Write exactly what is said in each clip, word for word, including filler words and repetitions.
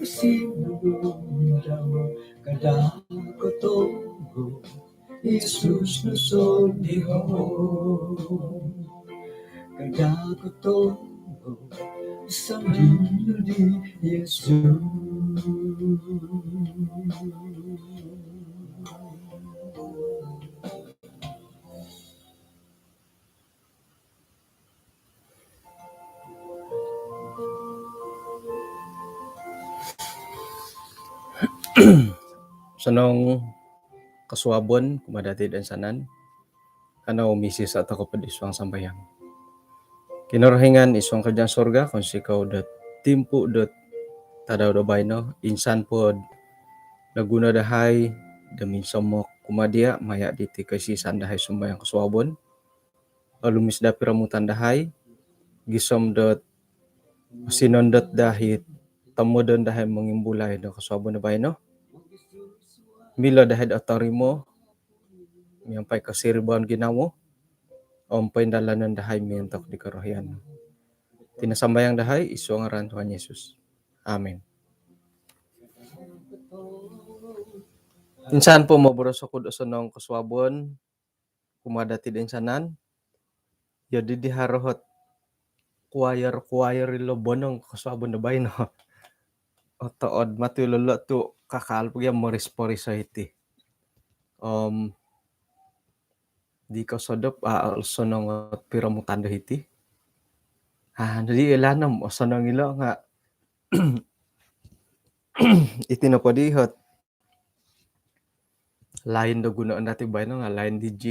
Sinundawo kada' kotongo Yesus nu sondiho'. Kada' kotongo sondii' di Yesus. Osonong kosuabon kumaa dati' do insanan. Kanou misisa' toko' po id suang sambayang. Kinorohingan id suang karajaan surga, kounsikou dot timpu' dot tadau do baino, insan pod noguno dahai do minsomok kumaa diya' maya' diti koisisan dahai sumbayang kosuabon. Olumis daa piromutan dahai, gisom dot sinondot dahai, tomodon dahai mongimbulai do kosuabon do baino. Milo dahai do otorimo miampai kosiribaan ginawo om poindalanon dahai miontok di korohian. Iti no sambayang dahai id suang ngaran Tuhan Yesus. Amin. Insan po moboros oku do osonong kosuabon kumaa dati' do insanan. Iyo didi haro ot kuair-kuair ilo bonong kosuabon do baino. Otood matu ilo lo' tu' kakal pogi' moris-poris o hiti. Om di kosodop, a, osonong ot piromutan do hiti. A, jadi ilaan om osonong ilo nga' iti nopo di ot line do gunoon dati' baino nga' line di G.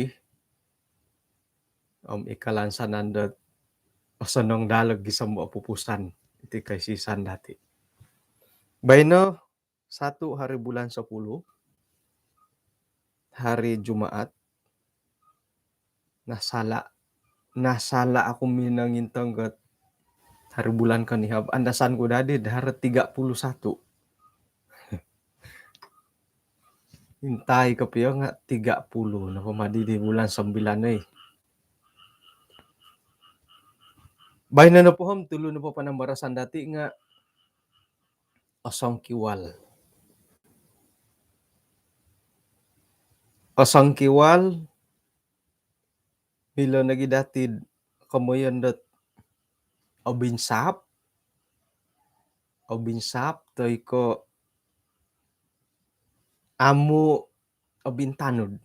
Om ikalansanan dot osonong daa lagi sombo opupusan iti koisisan dati'. Baino satu hari bulan sepuluh, hari Jumaat. Nah, sala', nah, sala' oku minongintong dot hari bulan konihab, andasan ku dadi daa haro tiga puluh satu. Intai kopio nga' tiga puluh nopo madi di bulan sembilan oi. Baino nopo om tulu nopo panambarasan dati' nga' osongkiwal. Osongkiwal, milo nogi dati'd komoyon dot obinsap, obinsap toi ko' amu' obintanud.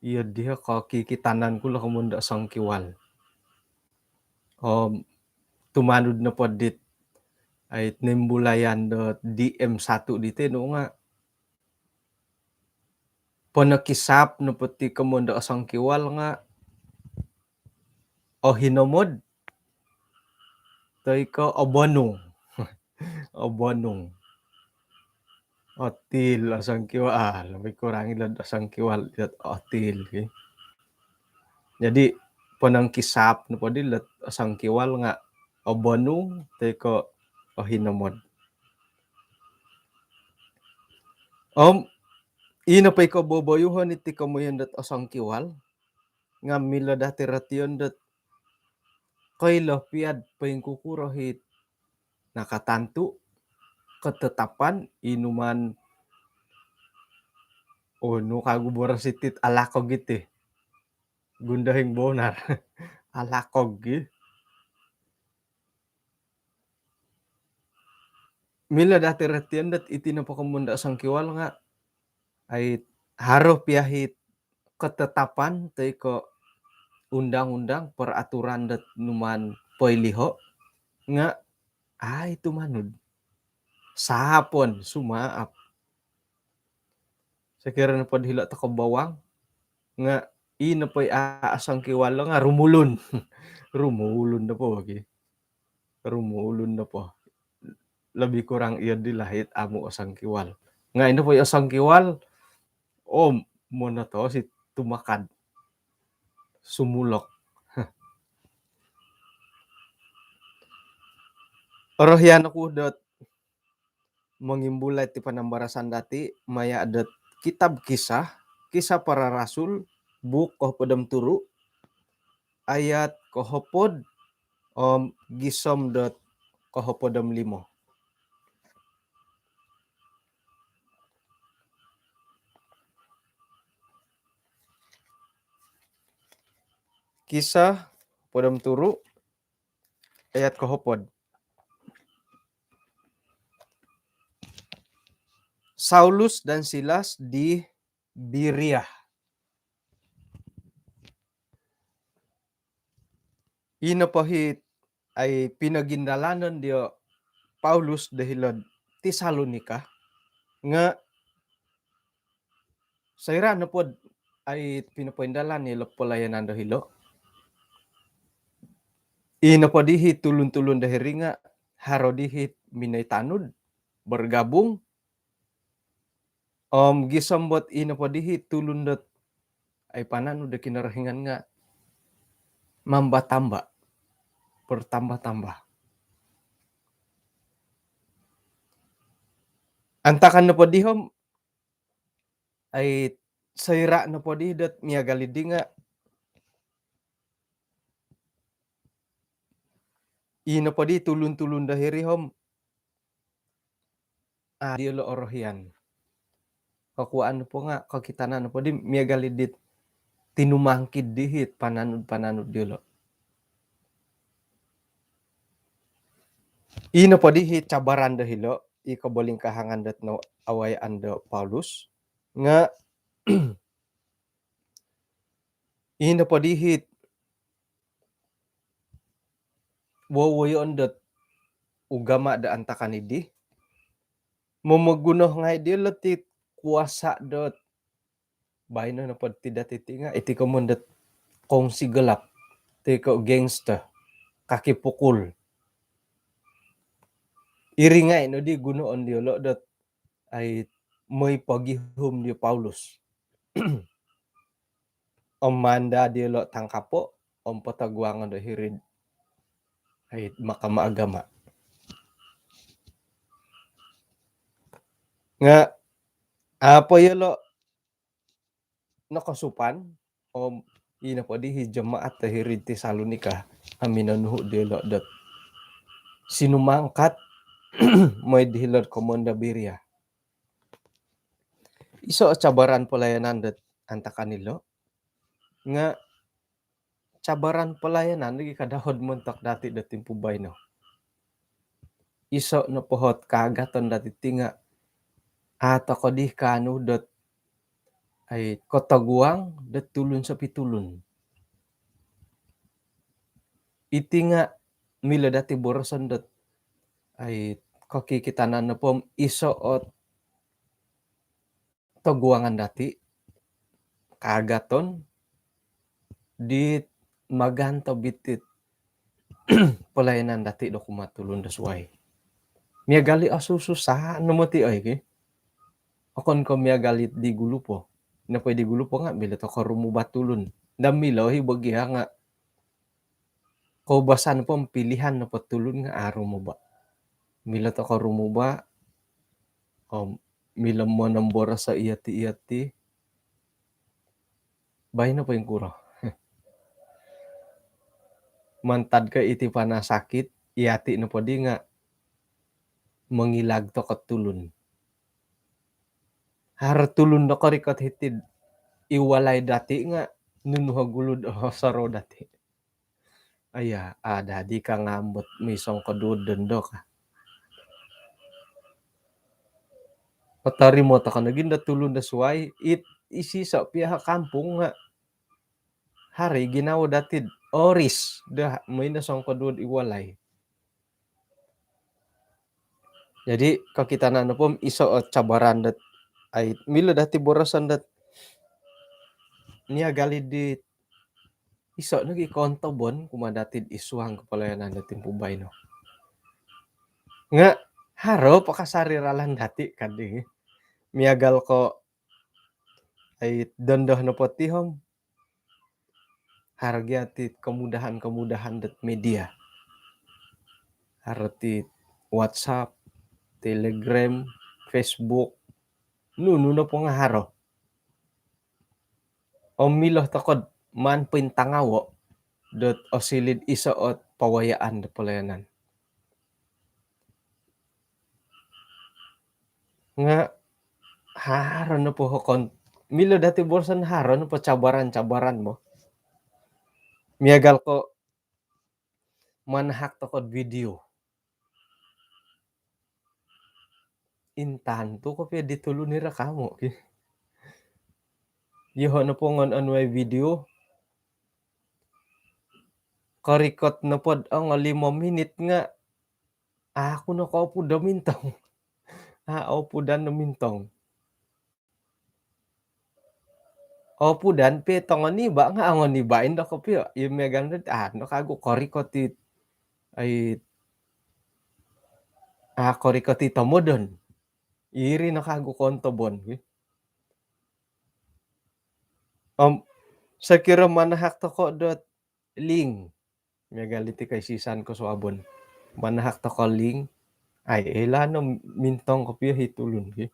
Iyo diho kokikitanan ku lo komoyon do osongkiwal. Om tumanud nopo dit ai nimbulayan do D M satu diti nu nga' ponokisap nopo ti komoyon do osongkiwal nga' ohinomod toi ko' obonung. Obonung. Otil osongkiwal, a, lebih kurang ilo osongkiwal, ilo otil, ki. Jadi ponongkisap nopo di ilo osongkiwal nga' obonung toi ko' ohinomod. Om ino po i koboboyuhon iti komoyon dot osongkiwal nga' milo dati' rotion dot koilo pia'd poingkukuro it nakatantu', ketetapan, inuman, onu kagu boros iti, alakog iti. Gundohing bonar. Alakog gi. Milo dati' rotion dot iti nopo komoyon do osongkiwal nga' ai haro pia it ketetapan toi ko' undang-undang, peraturan dot numaan poiliho' nga' ai tumanud. Saapon, sumaap. Sokiro nopo do hilo' toko' bawang nga' ino po i a' osongkiwal lo nga' rumulun. Rumulun nopo bagi. Rumulun nopo. Lebih kurang iyo di lah it amu' osongkiwal. Nga' ino po i osongkiwal, om monotos it tumakad. Sumulok. Orohian oku dot mongimbulai ti panambarasan dati' maya' dot kitab Kisah, Kisah Para Rasul, buuk kohopod om turu', ayat kohopod om gisom dot kohopod om limo. Kisah hopod om turu, ayat kohopod. Saulus dan Silas di Biria. Ino po hi ai pinogindalanon dio Paulus do hilo'd Tesalonika, nga soira nopo dot ai pinopoindalan ilo pelayanan do hilo, ino po di hi tulun-tulun do hiri nga haro di hi minoi tanud, bergabung, om gisom dot ino po di hi tulun dot ai pananud do Kinorohingan nga mamba-tamba, bertambah-tambah. Antakan nopo di om ai soira nopo di dot miagal di nga ino po di tulun-tulun do hiri om a diolo orohian. Kokuaan nopo nga kokitanan nopo di miagal dit tinumangkid di hi pananud-pananud diolo. Ino po di hi cabaran do hilo, i kobolingkahangan dot nawayaan do Paulus, nga ino po di hi wowoyoon dot ugama do antakan di momoguno ngai diolo ti kuasa dot baino nopo ti dati ti nga iti komoyon dot kongsi gelap, ti ko gangster, kaki pukul. Iri ngai no di gunoon diolo dot ai moi pogihum di Paulus. Om maan daa diolo tangkapo om potoguangon do hiri'd ai mahkamah agama. Nga apo yolo nokosupan, om ino po di hi jemaat do hiri'd Tesalonika, om minonuhu diolo dot sinumangkat moi di hilo'd komoyon do Biria. Iso cabaran pelayanan dot antakan ilo nga cabaran pelayanan lagi kada hod montok dati do timpu baino. Iso nopo hot kaagaton dati ti nga a toko di kaanu dot ai kotoguang dot tulun sopitulun. Iti nga milo dati boroson dot ai kokikitanan nopo om iso ot toguangan dati, kaagaton di maganto bitit pelayanan dati do kumaa tulun do suai. Miagal i osusu sa no moti oi ki. Okon ko miagal i di gulu po. Nopo i di gulu po nga milo toko rumuba tulun. Nda milo hi bagi ha nga koubasan po om pilihan nopo tulun nga a rumoba. Milo toko rumoba om milo monomboros o iyati-iyati. Baino poingkuro. Mantad ko iti panasakit, iyati nopo di nga mongilag toko tulun. Haro tulun do korikot hiti'd i walai dati nga nunu o gulu'd osorou dati. Aya, ada di ka ngambot misong koduod dondo ka. Otorimo toko nogi do tulun do suai, it isiso pia ha kampung nga hari ginawo dati'd oris do moi no songkoduod i walai. Jadi kokitanan nopo om iso o cabaran dot ai milo dati boroson dot miagal i di iso nogi kontobon kumaa dati'd isuang ko pelayanan do timpu baino. Nga haro po kasari ralan dati kadi. Miagal ko ai dondo nopo ti om haro gia ti kemudahan-kemudahan dot media. Haro ti WhatsApp, Telegram, Facebook, nunu nopo nga haro. Om milo toko'd maan pointangawo dot osiliu'd iso ot pawayaan do pelayanan. Nga haro nopo hokon milo dati boroson haro nopo cabaran-cabaran mo. Miagal ko manahak tokou do video. Intantu kopio di tulun iri kamu ki. Yoho nopo ngoon onuai video. Korikot nopo do ongo limo minit nga aku no kopudan do mintong. Ah, opudan do mintong. Opudan pe tongo niba nga ongo niba indo kopio. Iyo miagal do, ah, no kagu korikot i, ai, ah, korikot i tomodon. Iri no kagu kontobon. Om, sokiro manahak tokou dot link. Miagal diti kaisisan kosuabon. Manahak tokou link. Ai, ilo no mintong kopio i tulun ki.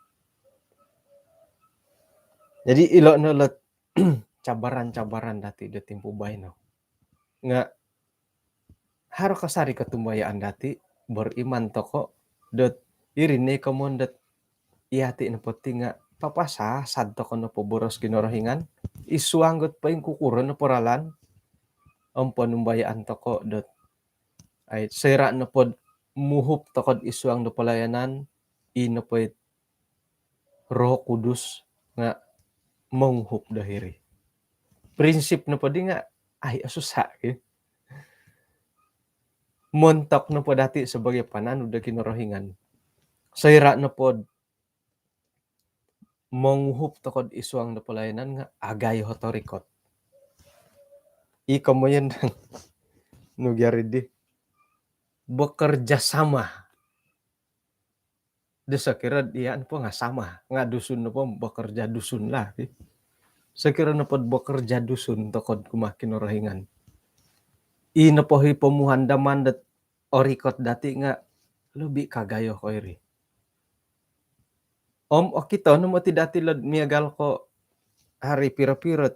Jadi, ilo no lot cabaran-cabaran dati do timpu baino. Nga haro kasari kotumbayaan dati, beriman tokou dot iri no komoyon dot iyati nopo ti nga papasasad tokou nopo boros Kinorohingan id suang dot poingkukuro nopo ralan. Om ponumbayaan tokou dot, ai, soira nopo do muhup tokou id suang do pelayanan, i nopo it Roh Kudus nga monguhup do hiri. Prinsip nopo di nga, ai, osusa ki. Montok nopo dati sebagai pananud do Kinorohingan, soira nopo do monguhup tokou id suang do pelayanan nga agayo o torikot. I komoyon do nu gia ri di, bekerja sama. Do sokiro dia nopo nga sama, nga Dusun nopo bekerja Dusun lah. Sokiro nopo do bekerja Dusun tokou kumaa Kinorohingan, i nopo i pomuhandaman dot orikot dati nga lobi kagayo ko iri. Om okito no moti dati lot miagal ko haro piro-piro,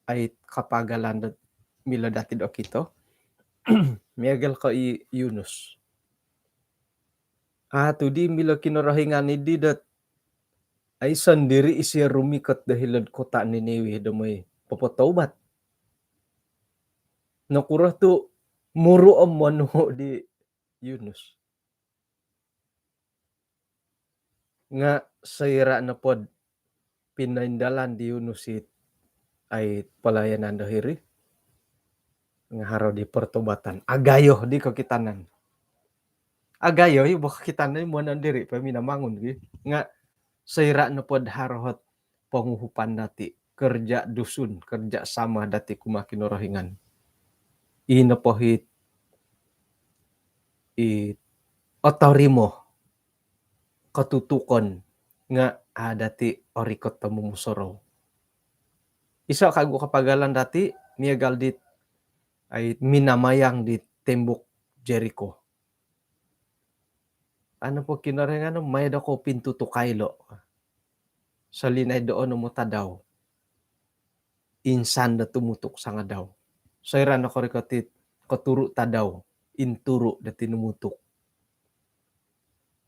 ai, kapagalan dot milo dati do okito. Miagal ko i Yunus. Ah, tu di milo Kinorohingan i di dot, ai, sondiri isio rumikot do hilo'd kota Niniwe do mooi popotaubat. Nokuro tu muru om monuhu di Yunus. Nga soira nopo do pinoindalan di Yunus it, ai, pelayanan do hiri, nga haro di pertobatan. Agayo di kokitanan. Agayo i bo kokitanan i monondiri po Minamangun ki. Nga soira nopo do haro ot ponguhupan dati, kerja Dusun, kerja sama dati kumaa Kinorohingan, i nopo it, i otorimo, kotutukon nga a dati orikot do momusorou. Iso kagu kapagalan dati miagal dit, ai, minamayang di tembok Jeriko. Anu po Kinorohingan, mai dokou pintutukai ilo. Solinaid do onom o tadau, insan do tumutuk sangadau. Soira nokorikot it koturu tadau, inturu do tinumutuk.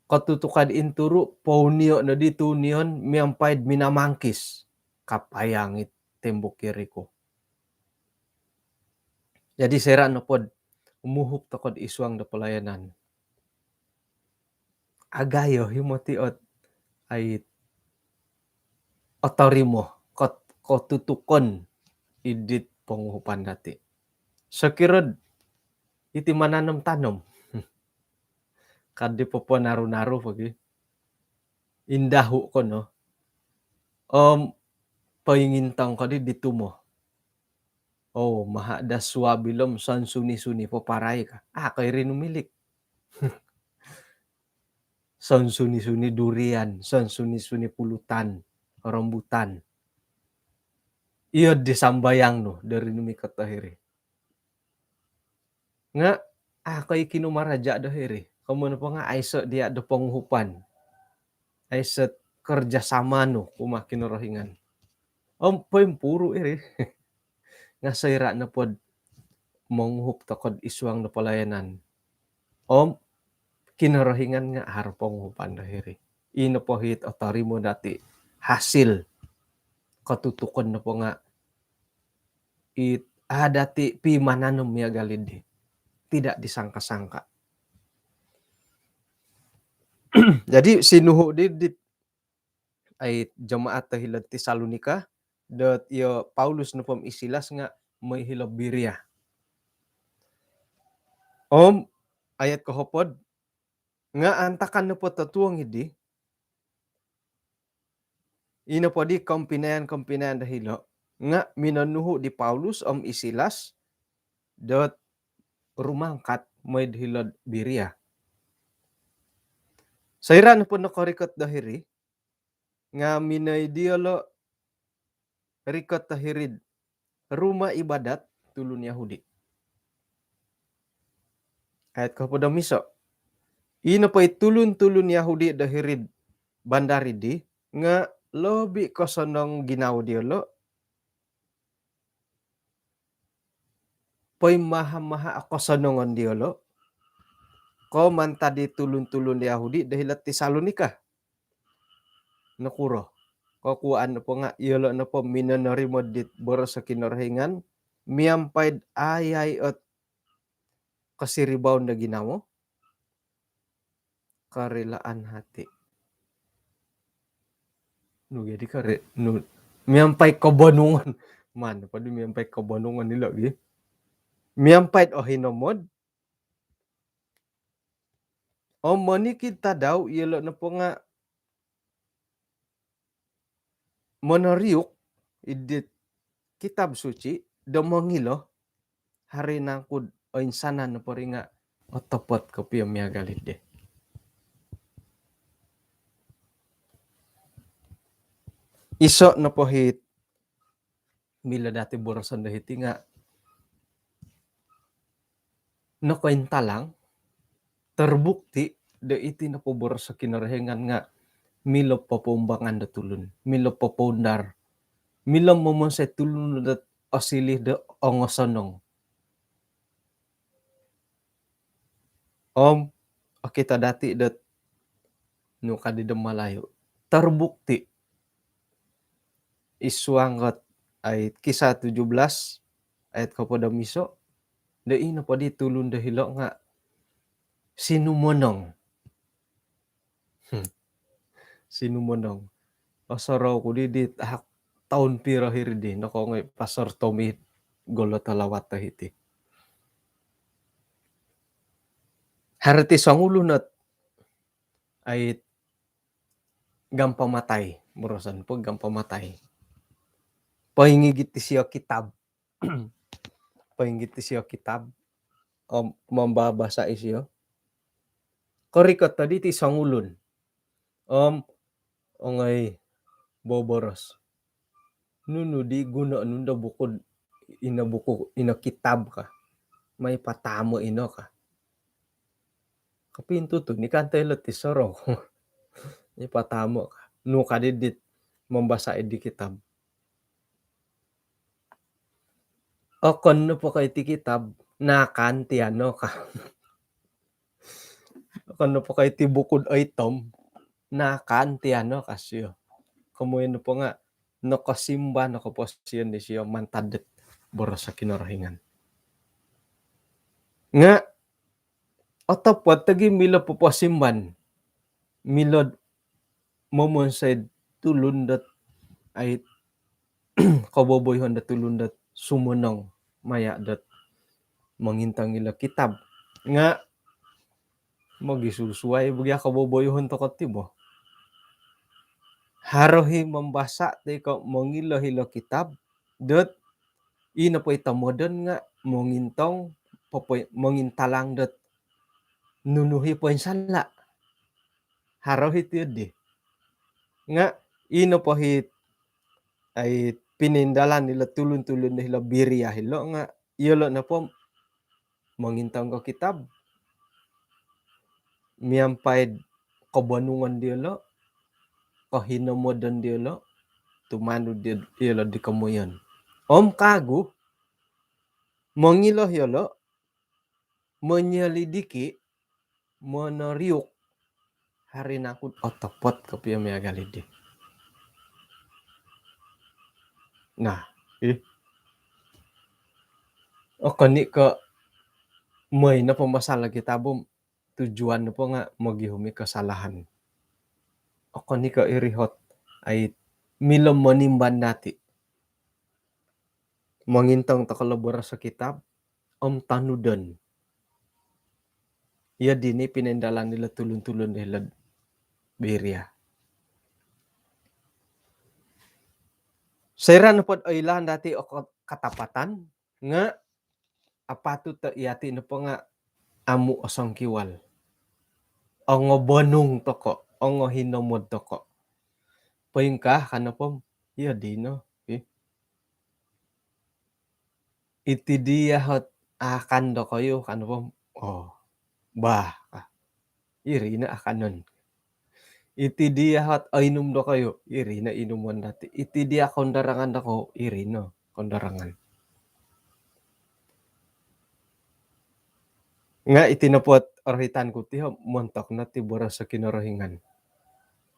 Kotutukai inturu, pounio no di tunion miampai do minamangkis. Kapayang it tembok Jeriko. Jadi soira nopo do muhup tokou id suang do pelayanan, agayo i moti ot, ai, otorimo, kot-, kotutukon id dit ponguhupan dati. Sokiro do iti mananom-tanom. Ka di poponaru-naru po ki. Indahu ko no. Om poingintong ko di, di tumo. Oh, maha do suab ilo om sonsuni-suni paparai ka. Ah, ko iri nu milik. Sonsuni-suni durian, sonsuni-suni pulutan, rambutan. Iyo di sambayang nu do iri nu mikot do hiri. Nga, ah, ko i kinumaraja do hiri. Komoyon nopo nga aiso dia do ponguhupan. Aiso kerjasama nu kumaa Kinorohingan. Om poimpuru iri. Nga soira nopo do monguhup tokou id suang do pelayanan, om Kinorohingan nga haro ponguhupan do hiri. I nopo it otorimo dati, hasil kotutukon nopo nga it a' dati' pimanan om miagal iddi. Tidak disangka-sangka. Jadi sinuhu' di, di ai jemaat do hilo'd Tesalonika, dot iyo Paulus nopo om i Silas nga' moi hilo Beria. Om ayat kohopod, nga' antakan nopo totuong iddi, ino poddi kompinayan-kompinayan do hilo' nga' minonuhu' di Paulus om i Silas dot rumangkat moi'd hilo'd Beria. Soira' nopo nokorikot do hiri, nga' minoi diyolo' rikot do hiri'd rumah ibadat tulun Yahudi. Ayat kohopod om iso'. Ino po i tulun-tulun Yahudi do hiri'd bandar iddi nga' lobi kosonong ginawo diyolo', poimaha-maha o kosonongon diyolo' ko' mantad di tulun-tulun Yahudi do hilo'd Tesalonika. Nokuro? Kokuwaan nopo nga' iyolo' nopo minonorimo dit boros o Kinorohingan miampai'd ayai ot kosiribaon do ginawo, karilaan hati. Nu jadi kari, nu, miampai kobonungon. Maan poddi miampai kobonungon ilo' gi. Miampai'd ohinomod. Om monikid tadau iyolo' nopo nga' monoriuk id dit Kitab Suci do mongilo haro nangku'd oinsanan nopo ri nga' otopot kopio miagal iddi. Iso' nopo hit milo dati' boroson do hiti nga' nokointalang, terbukti do iti nopo boros o Kinorohingan nga' milo popoumbangan do tulun, milo popoundar, milo momonsoi tulun dot osiliu do ongosonong. Om okito dati' dot nu kaddi do Malayu, terbukti. Id suang dot ai Kisah tujuh belas ayat kohopod om iso', do ino poddi tulun do hilo' nga' sinumonong. Hmm. Sinumonong. Osorou ku di, di tahak toun piro hiri di nokoongoi Pastor Tommy gulu tolawat do hiti. Haro ti songulun ot ai gampamatai, boroson po gampamatai. Poingigit isio kitab. Poingigit isio kitab. Om mambabasa' isio. Korikot tadi ti songulun. Om ongoi boboros. Nunu di guno nu do buku, ino buku, ino kitab ka. Mai patamo ino ka. Kopintutu ni kanto ilo ti sorou. Ni patamo ka. Nu kaddi dit mambasa' di kitab. Okon nopo ko iti kitab, naakan ti ano ka. Okon nopo ko iti buku'd oitom, naakan ti ano ka sio. Komoyon nopo nga' nokosimba no koposion disio mantad dot boros o Kinorohingan. Nga' otopot lagi milo poposimban, milo'd momonsoi'd tulun dot ai koboboyoon dot tulun dot sumonong maya' dot mongintong ilo kitab. Nga' mogisusuai bo gia koboboyoon toko' ti bo. Haro i mambasa' toi ko' mongilo ilo kitab dot ino po i tomodon nga' mongintong, popo-, mongintalang dot nunu i poinsala'. Haro i ti di. Nga' ino po i ai pinindalan ilo tulun-tulun do hilo Beria hilo nga' iyolo' nopo mongintong ko kitab miampai'd kobonungon diyolo', kohinomodon diyolo', tumanud diyo-, iyolo' di komoyon. Om kagu, mongilo iyolo', monyolidiki, monoriuk, haro nangku'd otopot kopio miagal di. Nah, ih. Okon i ko' moi nopo masalah kitab om tujuan nopo nga' mogihum i kesalahan. Okon i ko' iri ot ai milo monimban dati'. Mongintong toko' lo boros o kitab om tonudon. Iyo dini pinoindalan ilo tulun-tulun do hilo'd Beria. Soira' nopod oilaan dati' o ko- katapatan nga' apatut do iyati' nopo nga' amu' osongkiwal. Ongobonung toko', ongohinomod toko'. Poingkaa ka nopo om, iyo dino, ih. Iti diya' ot akan dokoyu ka nopo om, oh, bah, ka. Iri no akanon. Iti diya' ot oinum dokoyu, iri no inumon dati'. Iti diya' kondorongon dokoyu, iri no kondorongon. Nga' iti nopo ot orohitan ku ti, ho, montok no ti boros o Kinorohingan.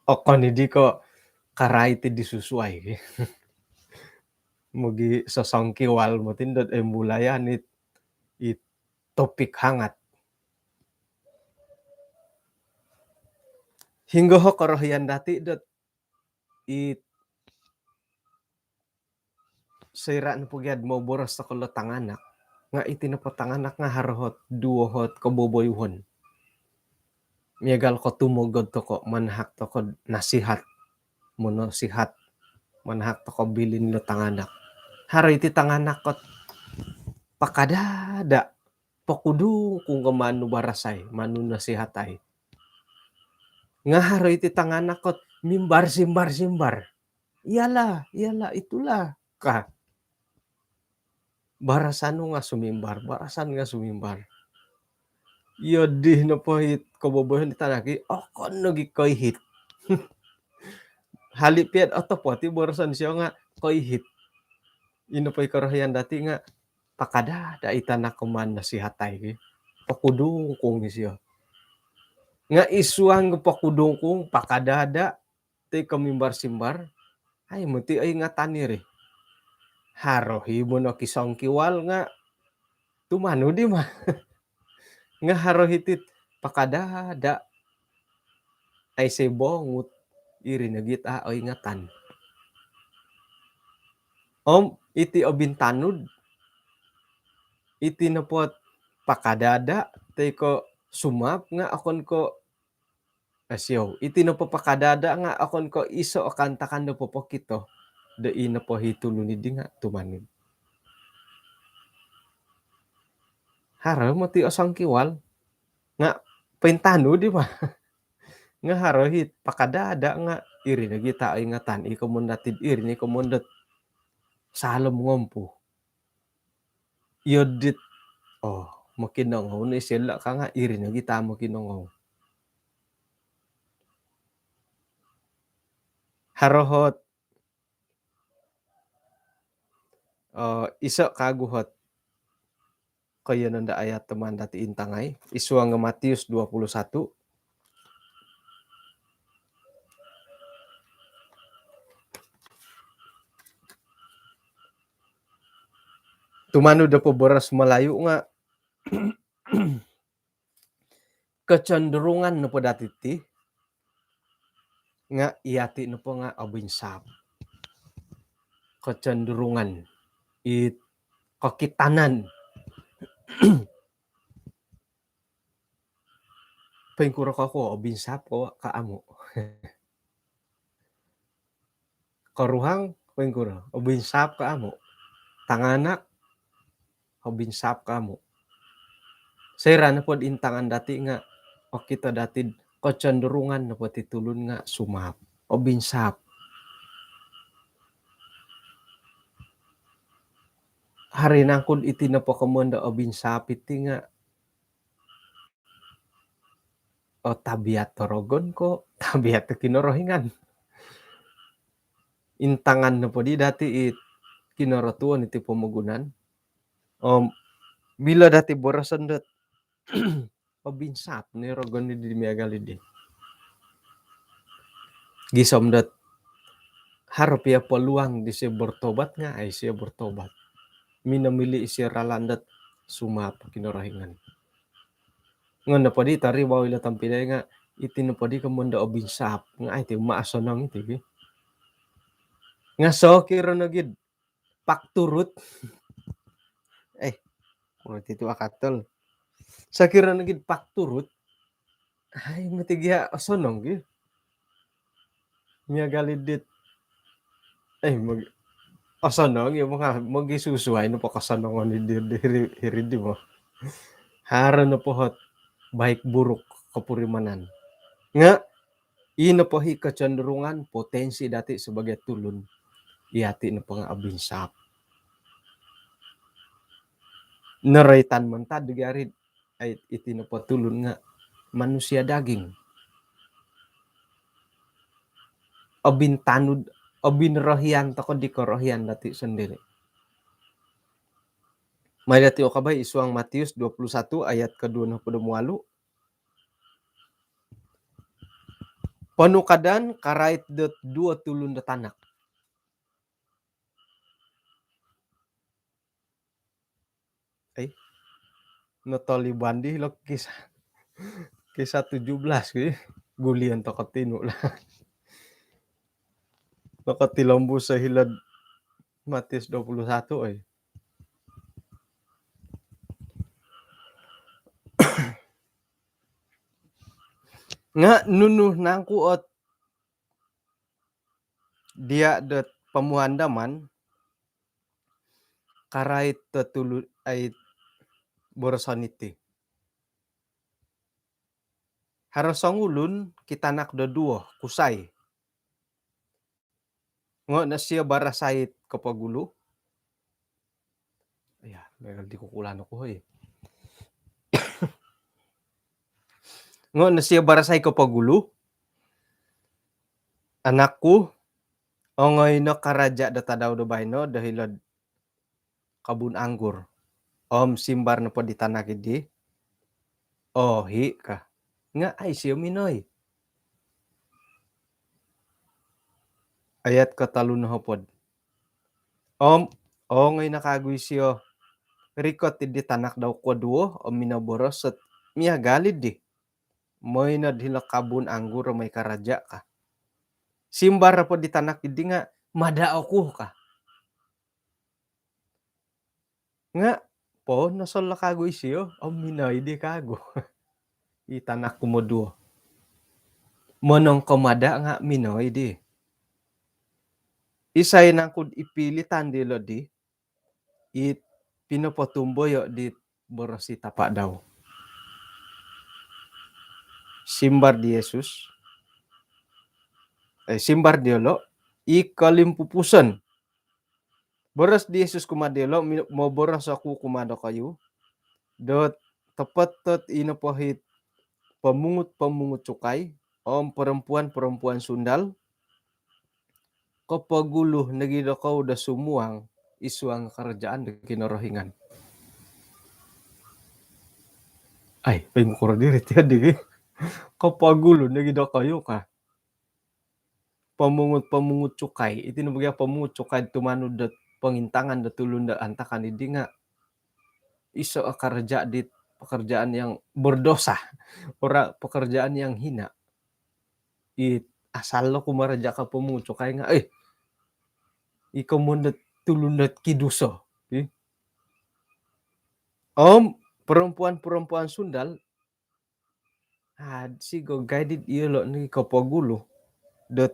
Okon i di ko' karait i di susuai. Mogii sosongkiwal moti dot embulayan it, it topik hangat. Hinggo ho korohian dati' dot it soira' nopo gia do moboros toko' lo tanganak. Nga' iti nopo tanganak nga' haro ot duwo ot koboboyuhon. Miagal ko' tumogod toko', manahak toko' nasihat, monasihat, manahak toko' bilin lo tanganak. Haro iti tanganak ot pakadaada', pokudungkung ko' maan nu barasai, maan nu nasihatai. Nga' haro iti tanganak ot mimbar-simbar-simbar. Iyalah, iyalah, itulah, ka. Barasan nu nga' sumimbar, barasan nga' sumimbar. Iyo di nopo it koboboyuhon di tanak i, okon nogi koihit. Hali' piya do otopot i boroson sio nga' koihit. Ino po i korohian dati' nga' pakadaada' i tanak ko' maan nasihatai ki. Pokudungkung isio. Nga' id suang pokudungkung, pakadaada', toi ko' mimbar-simbar, ai moti oingatan iri. Haro i mono kisongkiwal nga' tumanud i ma. Nga' haro i tit pakadaada', aiso bongut, iri nogi it a' oingatan. Om iti obintanud, iti nopo ot pakadaada' toi ko' sumap nga' okon ko' Asiou, iti nopo pakadaada' nga' okon ko' iso' o kaantakan do popokito do i nopo hi tulun iddi nga' tumanud. Haro moti o songkiwal nga' pointanud i ma. Nga' haro hi pakadaada' nga' iri nogi ta' oingatan, i komon dati'd iri ni komon dot saalom ngompu. Iyo dit, oh, mokinongou no isio lo' ka nga' iri nogi ta' mokinongou. Haro hot, oh, iso' kagu hot koiyonon do ayat do maan dati' intangai, id suang Matius dua puluh satu. Tumanud do poboros Melayu nga' kecenderungan nopo dati' ti nga' iyati' nopo nga' obinsap. Kecenderungan, it kokitanan. Poingkuro ko' obinsap ko' ka amu'? Koruhang, poingkuro, obinsap ka amu'? Tanganak, obinsap ka amu'? Soira' nopod intangan dati' nga' okito dati'd kecenderungan nopo ti tulun nga' sumap, obinsap. Haro nangku'd iti nopo komon do obinsap iti nga' o tabiat do rogon ko' tabiat do Kinorohingan? Intangan nopo di dati' i kinorotuon iti pomogunan. Om milo dati' boroson dot obinsap ni rogon di miagal iddi. Gisom dot haro piya peluang disio bertobat nga' aiso bertobat. minomili' isio ralan dot sumaap Kinorohingan. Nga' nopo di tori wau ilo tompinai nga' iti nopo di komoyon do obinsaap nga' ai ti ma osonong iti gi. Nga' sokiro nogi'd pakturut. Eh, kulo ti tu akatol. Sokiro nogi'd pakturut. Ai, mati gia osonong gi. Miagal i dit. Eh, mag-, osonong i, manga-, mogisusuai nopo kosonongon i di, di hiri, hiri di mo. Haro nopo hot baik buruk kopurimanan. Nga', i nopo hi kecenderungan potensi dati' sebagai tulun. Iyati' nopo nga' obinsaap. Noroitan mantad di gari, ai, iti nopo tulun nga' manusia daging. Obintanud, obinorohian toko di korohian dati' sondiri'. Mai dati' o kabai id suang Matius dua puluh satu ayat koduo nohopod om walu. Ponukadan karait dot duo tulun do tanak. Eh, notoliban di lo kisah, kisah tujuh belas ki. Gulion toko tinu lah. Nokotilombus sa hilo'd Matius dua puluh satu, oi. Nga' nunu nangku ot diya' dot pomuhandaman karait do tulu, ai, boroson iti. Haro songulun kitanak do duo kusai. Ngo' no sio barasai kopogulu. Ya, megal di kukulan oku, hoi. Ngo' no sio barasai kopogulu, "Anakku, ongoi no karaja' do tadau do baino do hilo'd kabun anggur." Om simbar nopo di tanak iddi, "Ohi'," ka. Nga' ai sio minoi. Ayat kotolu nohopod. Om ongoi no kagu isio rikot iddi tanak dau koduo om minoboros dot miagal iddi, "Moi nod hilo' kabun anggur om moi karaja'," ka. Simbar nopo di tanak iddi nga', "Mada' oku," ka. Nga' ponosol lo kagu isio om minoi di kagu. I tanak kumoduo, monongko mada' nga' minoi di. Isai nangku'd ipilitan dilo' di, it pinopotumboyo' dit boros i tapa' dau? Simbar di Yesus, eh, simbar diyolo', "I kolimpupuson." Boros di Yesus kumaa diyolo', "Mi-, moboros oku kumaa dokoyu, dot topot dot i nopo hit pomungut-pomungut cukai om perempuan-perempuan sundal, kopogulu nogi' dokou do sumuang id suang karajaan do Kinorohingan." Ai, poingkuro diri tiyo di gi. "Kopogulu nogi' dokoyu," ka. Pomungut-pomungut cukai. Iti no bo gia pomungut cukai tumanud dot pongintangan dot tulun dot antakan iddi nga' iso' o karaja' dit pekerjaan yang berdosa. Ora pekerjaan yang hina. I asal lo kumaraja' ka pomungut cukai nga', eh, i komoyon dot tulun dot kiduso. Ih. Om perempuan-perempuan sundal, ah, sigogai dit iyolo' ni kopogulu dot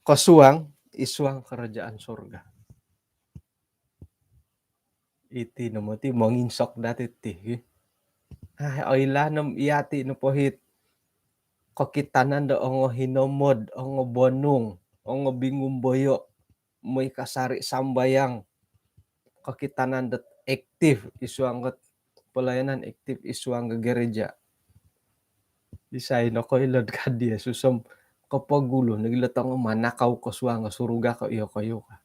kosuang id suang karajaan surga. Iti no moti monginsok dati ti, hi. Ah, oilaan om iyati nopo hit kokitanan do ongo hinomod, ongo bonung, ongo bingumboyo', moi kasari' sambayang, kokitanan dot aktif id suang dot pelayanan, aktif id suang do gereja. Isai nokoilo'd kad Yesus om kopogulu nogi' lo tongo manakau kosuang do surga ko' iyokoyu ka.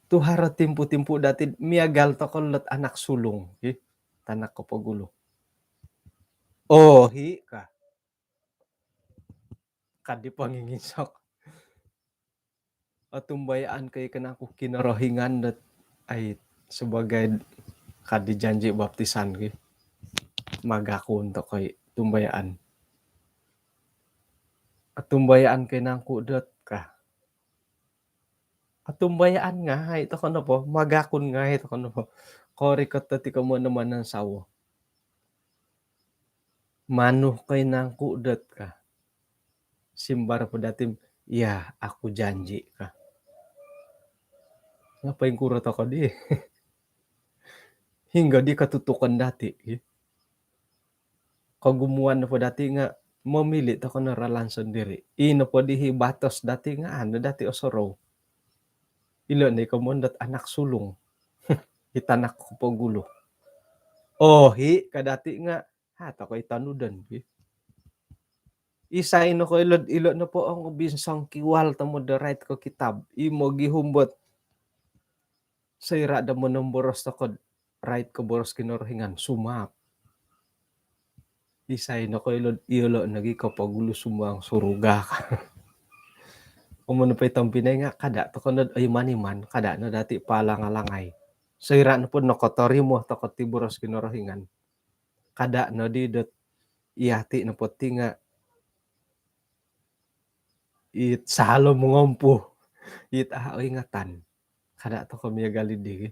Tu haro timpu-timpu dati miagal toko' lot anak sulung, hi, tanak kopogulu. "Ohi'," ka. Kad di ponginginsok. Otumbayaan ko i kanangku Kinorohingan dot ai sebagai kadi janji baptisan ki. Magakun toko i tumbayaan. Otumbayaan ko i nangku dot ka. Otumbayaan ngai toko nopo, magakun ngai toko nopo. Korikot dati ko mono manansawo. Manu ko i nangku dot ka. Simbar po dati, ya, aku janji ka. Nga poingkuro toko di. Hinggo di katutukan dati. Kogumuan nopo dati nga momili toko no ralan sendiri. I nopo di hi batos dati nga anu dati osorou. Ilo ni komon dot anak sulung. I tanak kopogulu. Ohi ka dati nga ha toko i tanudon ki. Isai no ko ilo, ilo nopo ong binsang kiwal tomo do rait ko kitab. I mogihum bot soira do monomboros toko rait ko boros Kinorohingan sumaap. Isai no ko ilo, ilo nogi kopogulu sumuang suruga ka. Omon po i tompinai nga kada toko nod oi maniman, kada no dati palang-alangai. Soira nopo nokotorimo toko ti boros Kinorohingan. Kada no di dot iati nopo ti nga it salo mongompu. It a oingatan. Kada toko miagal di.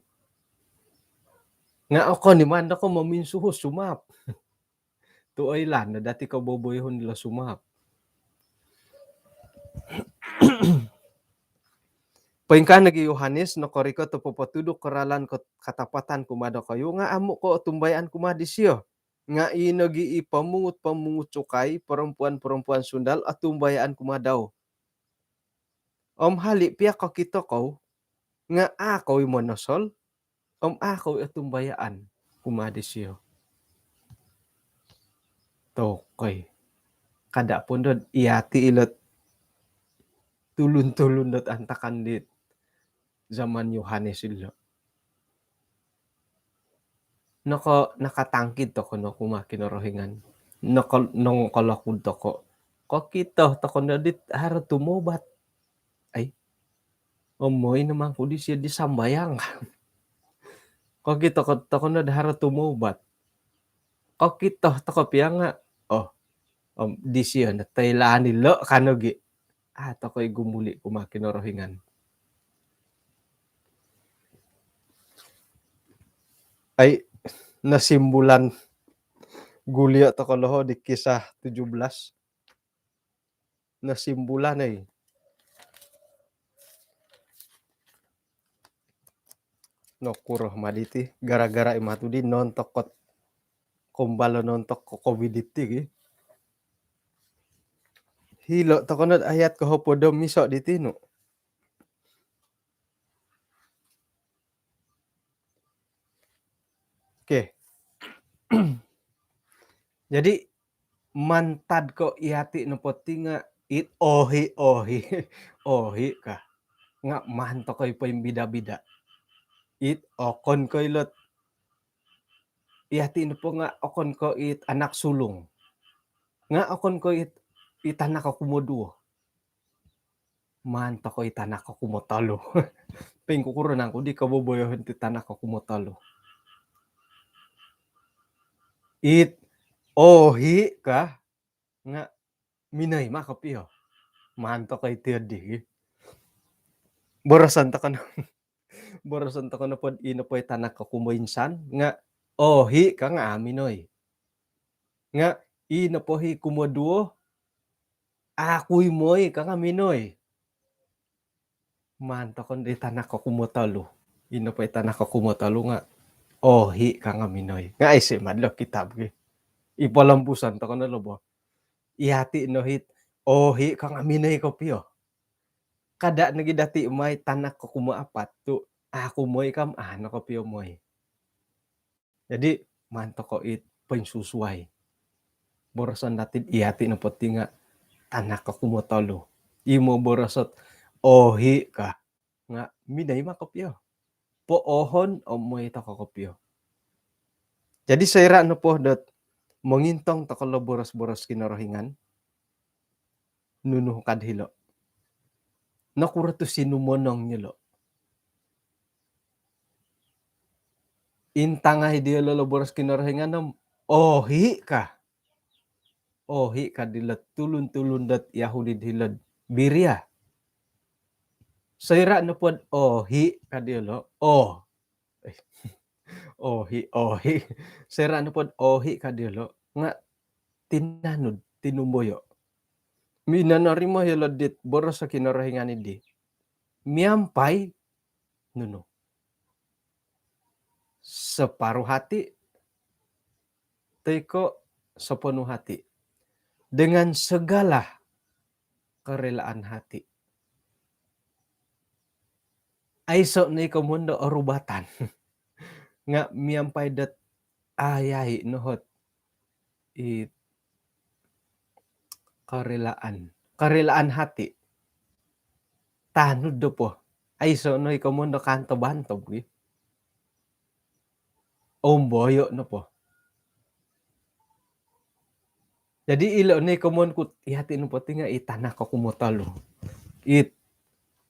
Nga okon i man doko mominsuhu sumaap. Tu oilaan no dati koboboyohon ilo sumaap. Poingkaa nogi Yohanes nokorikot o popotuduk ko ralan ko katapatan kumaa dokoyu nga amu ko otumbayaan kumaa disio. Nga i nogi i pomungut-pomungut cukai, perempuan-perempuan sundal otumbayaan kumaa dau. Om hali pia kokito kou nga a kou i monosol om a kou i otumbayaan kumaa disio. Tokoi. Kada pun dot iati ilot tulun-tulun dot antakan dit zaman Yohanes ilo. Noko, nakatangkid toko no kumaa Kinorohingan. Noko, nongkolokud toko. Kokito toko no dit haro tumobat. Ai. Omoi no mangku disio di sambayang. Kokito toko no dit haro tumobat. Kokito toko pia nga. Oh. Om disio no toilaan ilo kanogi. A toko i gumuli kumaa Kinorohingan. Ai, nosimbulan gulio toko loho di Kisah tujuh belas. Nosimbulan ai. Nokuro ma diti gara-gara i matu di nontok kot kombalo nontok ko covid iti ki. Hilo toko nod ayat kohopod om iso di tinu. Okey. Jadi mantad ko iati nopo ti nga it ohi, ohi, ohi ka. Nga maan toko i poimbida-bida. It okon ko ilot iati nopo nga okon ko it anak sulung. Nga okon ko it, it anak ko kumoduo. Maan toko i tanak ko kumotolu. Poingkukuro nangku di koboboyohon ti tanak ko kumotolu. It ohi ka nga minoi ma kopio. Maan toko i tiodi. Boroson toko no. Boroson toko nopo ino po i tanak ko kumoinsan nga ohi ka nga a minoi. Nga ino po hi kumoduo a kui moi ka nga minoi. Maan toko no di tanak ko kumotolu. Ino po i tanak ko kumotolu nga ohi ka nga minoi. Nga isi madlo kitab ki. I polompuson toko no lo bo. Iati no hit ohi ka nga minoi kopio. Kada nogi dati mai tanak ko kumaapat tu a kumoi kam a no kopio moi. Jadi maan toko it poinsusuai. Boroson dati iati nopo ti nga tanak ko kumotolu. Imo borosot ohi ka nga minoi ma kopio. Poohon om moi toko kopio. Jadi soira nopo dot mongintong toko lo boros-boros Kinorohingan. Nunu kad hilo. Nokuro tu sinumonong iyolo'? Intangai diyolo' lo boros Kinorohingan om, ohi' ka. Ohi' ka dilo tulun-tulun dot Yahudi hilo'd Biria. Soira' nopod ohi' ka diyolo', oh. Ohi', ohi'. Soira' nopod ohi' ka diyolo', nga' tinanud, tinumboyo'. Minonorimo iyolo' dit boros o Kinorohingan iddi miampai nunu? Separuh hati toi ko' sepenuh hati. Dengan segala kerelaan hati. Aiso' no i komoyon do orubatan. Nga' miampai dot ayai no hot i kerelaan. Kerelaan hati. Tanud do po. Aiso' no i komoyon do kantob-antob gi. Omboyo' nopo. Jadi ilo' ni komoyon ku, iyati' nopo ti nga' i tanak oku motolu. It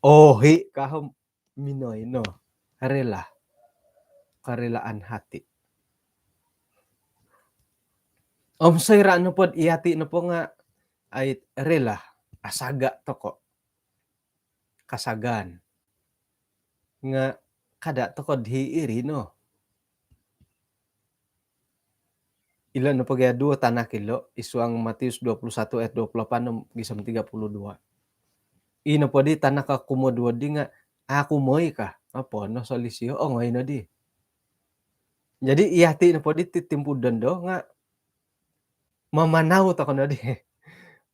ohi' ka om minooi no. Rela. Kerelaan hati. Om soira' nopod iyati' nopo nga' ai rela. Asaga' toko'. Kasagaan. Nga' kada' toko'd hiri no. Ilo' nopo gia duo tanak ilo', id suang Matius dua puluh satu ayat dua puluh lapan gisom tiga puluh dua. Ino poddi tanak kumoduo di nga' a' kumooi ka. Apo no solisi o, ongoi noddi. Jadi iyati' nopoddi ti timpu dondo nga' mamanau toko' noddi.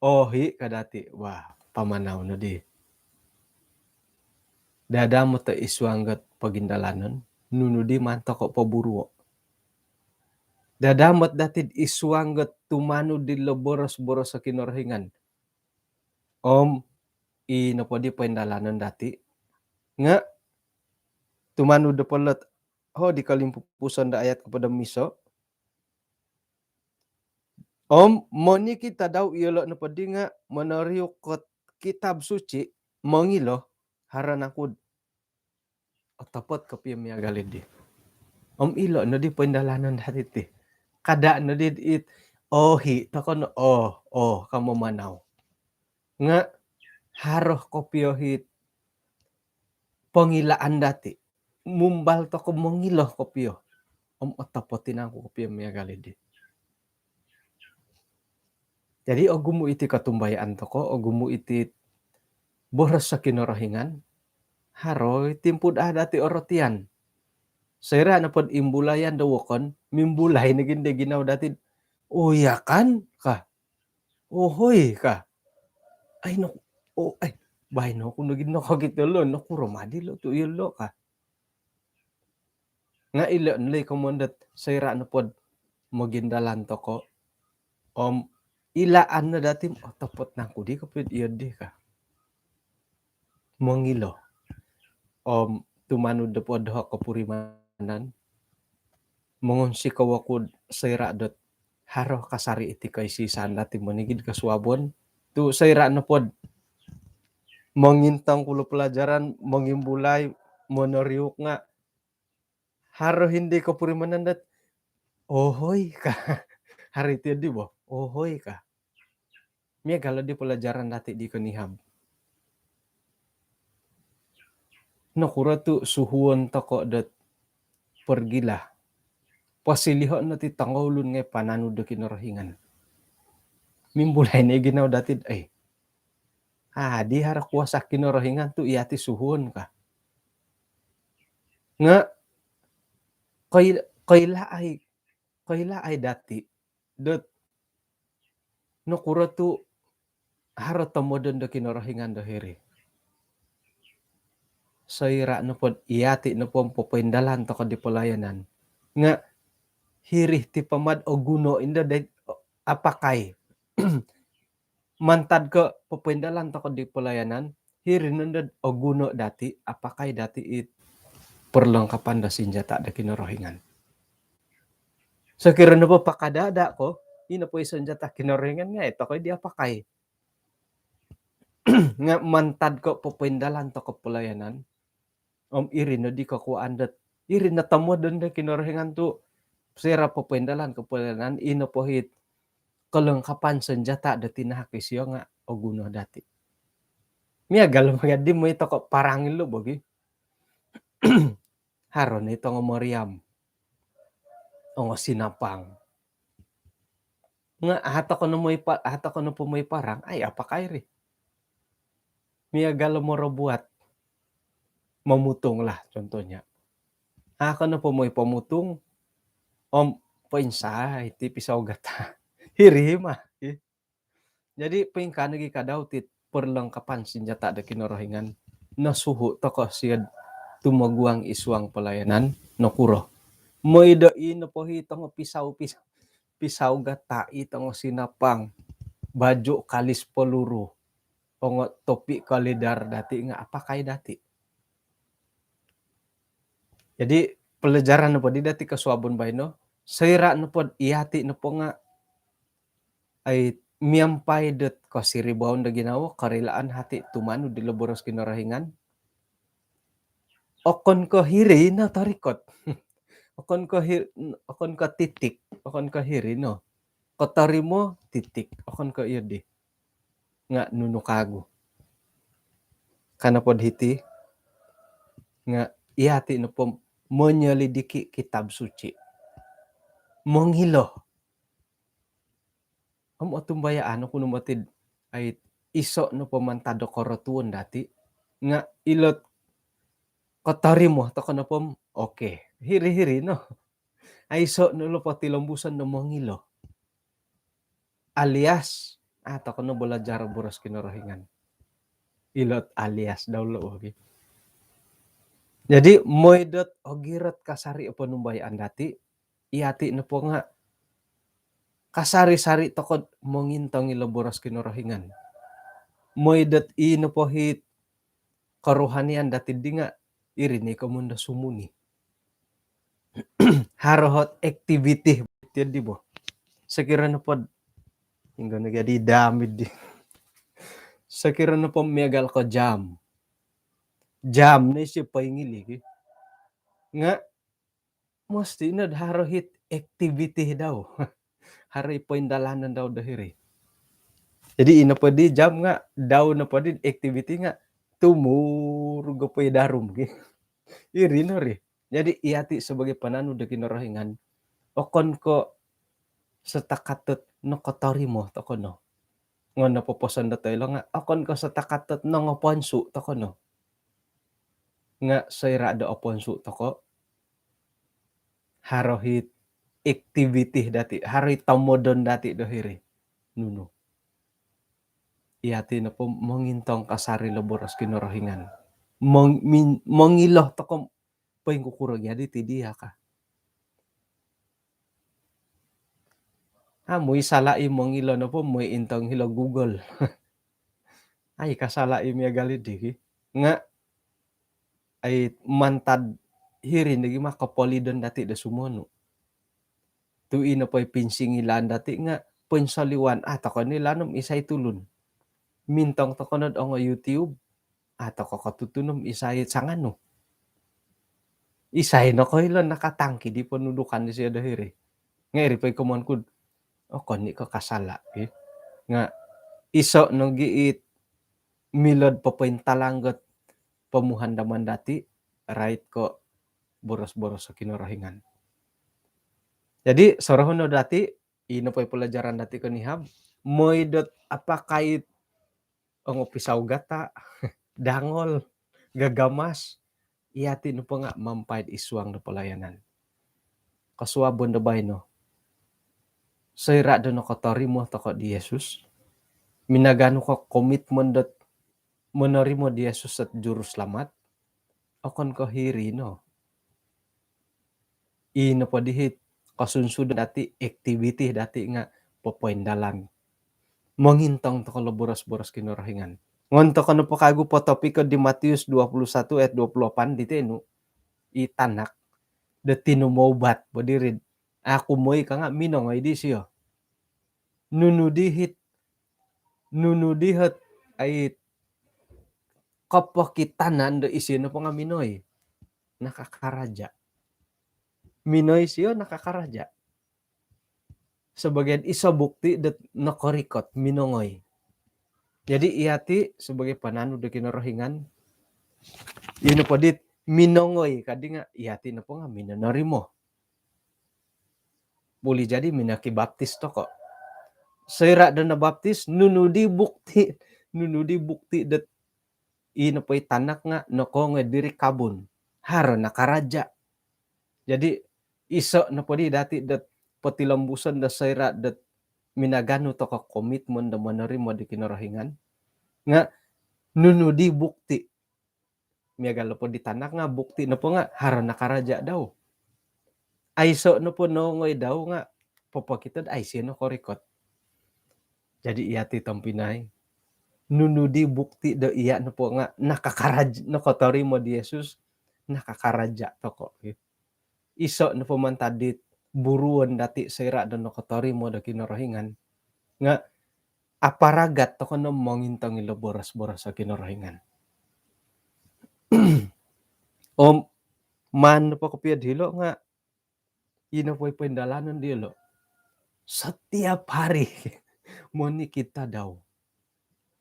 Ohi' ka dati', wah, pamanau noddi. Dadamot id suang dot pogindalanon, nunu di maan toko' poburuo'. Dadamot dati'd id suang dot tumanud dilo boros-boros o Kinorohingan. Om ii nopoddi poindalanon dati'. Nga' tumanud do polot, ho, di kolimpupuson do ayat kohopod om iso'. Om monikid tadau iyolo' nopoddi nga' monoriuk kot kitab suci, mongilo, haro nangku'd otopot kopio miagal iddi. Om ilo' noddi poindalanon dati' ti. Kada' noddi it, ohi' toko' no, oh, oh, ka mamanau. Nga' haro kopio it pongilaan dati'. Mumbal toko' mongilo kopio. Om otopot i nangku kopio miagal iddi. Jadi ogumu' iti kotumbayaan toko', ogumu' iti boros o Kinorohingan, haro i timpu'd a' dati' orotian. Soira' nopod imbulayan do wokon, mimbulai nogi' di ginawo dati'd, oh, iya kan, ka. Ohoi ka. Ai, no, oh, ai, baino ku nogi' nokokito lo', nokuro maddi lo' tu' iyolo' ka. Nga' ilo' no i komoyon dot soira' nopod mogindalan toko'. Om ilaan no dati', otopot nangku di kopio'd iyoddi ka. Mongilo. Om tumanud do podoho' kopurimanan. Mongunsikou oku'd soira' dot haro kasari' iti koisi-isaan dati' monikid kosuabon. Tu' soira' nopod mongintong kulo pelajaran, mongimbulai, monoriuk nga' haro hindi kopurimanan dot, ohoi ka. Haro iti di bo, ohoi ka. Miagal di pelajaran dati' di konihab. Nokuro tu' suhuon toko' dot pergilah. Posiliho' no ti tongoulun ngai' pananud do Kinorohingan. Mimbulai no i ginawo dati'd, ai, adi haro kuasa Kinorohingan tu' iyati' suhuon ka. Nga' koil-, koilaai, koilaai dati' dot nokuro tu' haro tomodon do Kinorohingan do hiri. Soira' nopod iyati' nopo popoindalan toko' di pelayanan. Nga' hiri ti pama dot oguno indo dot apakai. Mantad ko' popoindalan toko' di pelayanan, hiri nondo dot oguno dati', apakai dati' it perlengkapan do senjata do Kinorohingan. Sokiro nopo pakada-ada' ko, ino po i senjata Kinorohingan nga' ai toko' di apakai. Nga' mantad ko' popoindalan toko' pelayanan, om iri no di kokuaan dot, iri no tomodon do Kinorohingan tu' soira' popoindalan ko' pelayanan, ino po hit kelengkapan senjata do tinahak isio nga' oguno dati'. Miagal mangadi moi toko' parang ilo bogi. Haro no i tongo meriam, ongo sinapang. Nga' a' toko' no moi pa-, a' toko' no po moi parang, ai apakai ri? Miagal moro buat momutung lah contohnya. A' ko no po moi pomutung, om poinsai ti pisau gata'. Hiri mah. Jadi poingkaa nogi ka dau ti perlengkapan senjata do Kinorohingan nosuhu' toko' sio'd tumoguang i suang pelayanan, nokuro? Moi do ino po hi tongo pisau, pisau, pisau gata', i tongo sinapang, baju kalis peluru, ongo topi kalidar dati' nga' apakai dati'. Jadi pelajaran nopo di dati' kosuabon baino, soira' nopo iyati' nopo nga' ai miampai dot kosiribaon do ginawo, karilaan hati tumanud dilo boros Kinorohingan, okon ko' hiri no torikot. Okon ko' hir-, okon ko' titik, okon ko' hiri no. Kotorimo, titik, okon ko' iyo di. Nga' nunu kagu? Ka nopod hiti, nga' iyati' nopo menyelidiki Kitab Suci. Mongilo. Om otumbayaan oku no moti, ai iso' nopo mantad do korotuon dati', nga' ilot kotorimo toko' nopo, okey. Hiri-hiri no. Ai iso' no lo potilombuson do mongilo. Alias, a' toko' no balajar boros Kinorohingan. Ilot alias dau lo, okey. Jadi moi dot ogirot kasari' o ponumbayaan dati', iyati' nopo nga' kasari-sari toko'd mongintong ilo boros Kinorohingan. Moi dot i nopo hi kerohanian dati' di nga' iri ni komoyon do sumuni. Haro hot aktiviti tiyo di bo. Sokiro nopod, inggo no gadi dam di. Sokiro nopo miagal ko jam. Jam ni si poingili ki. Nga' mesti nod haro hit aktiviti dau. Haro i poindalanon dau do hiri. Jadi ino po di jam nga', dau nopo di aktiviti nga' tumurug po i darum ki. Iri no ri. Jadi iyati' sebagai pananud do Kinorohingan, okon ko' setakat dot nokotorimo toko' no. Nga' nopoposon dot oilo nga' okon ko' setakat dot nongoponsu' toko' no. Nga' soira' do oponsu' toko', haro hi aktiviti dati', haro hi tomodon dati' do hiri. Nunu? Iyati' nopo mongintong kasari' lo boros Kinorohingan. Mong-, min-, mongilo toko' poingkukuro gadi ti diya' ka. Amu i sala' i mongilo nopo, moi intong hilo Google. Ai kasala' i miagal di ki. Nga' ai mantad hiri nogi ma kopolidon dati' do sumonu. Tu' ino po i pinsingilaan dati' nga' poinsoliwan, a' toko' no ilaan om isai tulun. Mintong toko' nod ongo YouTube, a' toko' kotutun om isai sanganu. Isai nokoilo nakatangki di ponudukan disio do hiri. Nga' iri po i komoyon ku'd, okon i' ko' kasala' ki. Nga' iso' nogi it milo'd popointalang dot pomuhandaman dati', rait ko' boros-boros o Kinorohingan. Jadi sorohon no dati', ino po i pelajaran dati' konihab, moi dot apakai it ongo pisau gata', dangol, gagamas, iyati' nopo nga' mampai'd isuang do pelayanan. Kosuabon do baino, soira' do nokotorimo toko' di Yesus, minaganu ko' komitmen dot monorimo di Yesus dot juruselamat, okon ko' hiri no. Ino po di hit kosunsudon dati', aktiviti dati' nga' popoindalan. Mongintong toko' lo boros-boros Kinorohingan. Ngon toko' nopo kagu potopik ko' di Matius dua puluh satu ayat dua puluh lapan di tenu, i tanak do tinumoubat bo diri'd, a' ku moi ka nga' minongoi disio. Nunu di hit, nunu di hot ai kopokitanan do isio nopo nga minoi. Nakakaraja. Minoi sio nakakaraja. Sebagai iso bukti dot nokorikot minongoi. Jadi iyati sebagai pananud do Kinorohingan, ino po dit minongoi kadi nga iyati nopo nga minonorimo. Buli jadi minokibaptis toko. Soira do nabaptis, nunu di bukti, nunu di bukti dot ino po i tanak nga nokoongoi diri kabun. Haro nakaraja. Jadi iso nopo di dati dot potilombuson do soira dot minaganu toko komitmen do monorimo di Kinorohingan. Nga nunu di bukti. Miagal nopo di tanak nga bukti nopo nga haro nakaraja dau. Aiso nopo noongoi dau nga popokito do aiso nokorikot. Jadi iyati tompinai, nunu di bukti do iya nopo nga nakakaraja, nokotorimo di Yesus, nakakaraja toko. Iso nopo mantad dit buruon dati soira do nokotorimo do Kinorohingan nga aparagat toko no mongintong ilo boros-boros o Kinorohingan. Om maan nopo kopio dilo nga ino po i poindalanon dilo. Setiap hari monikid tadau.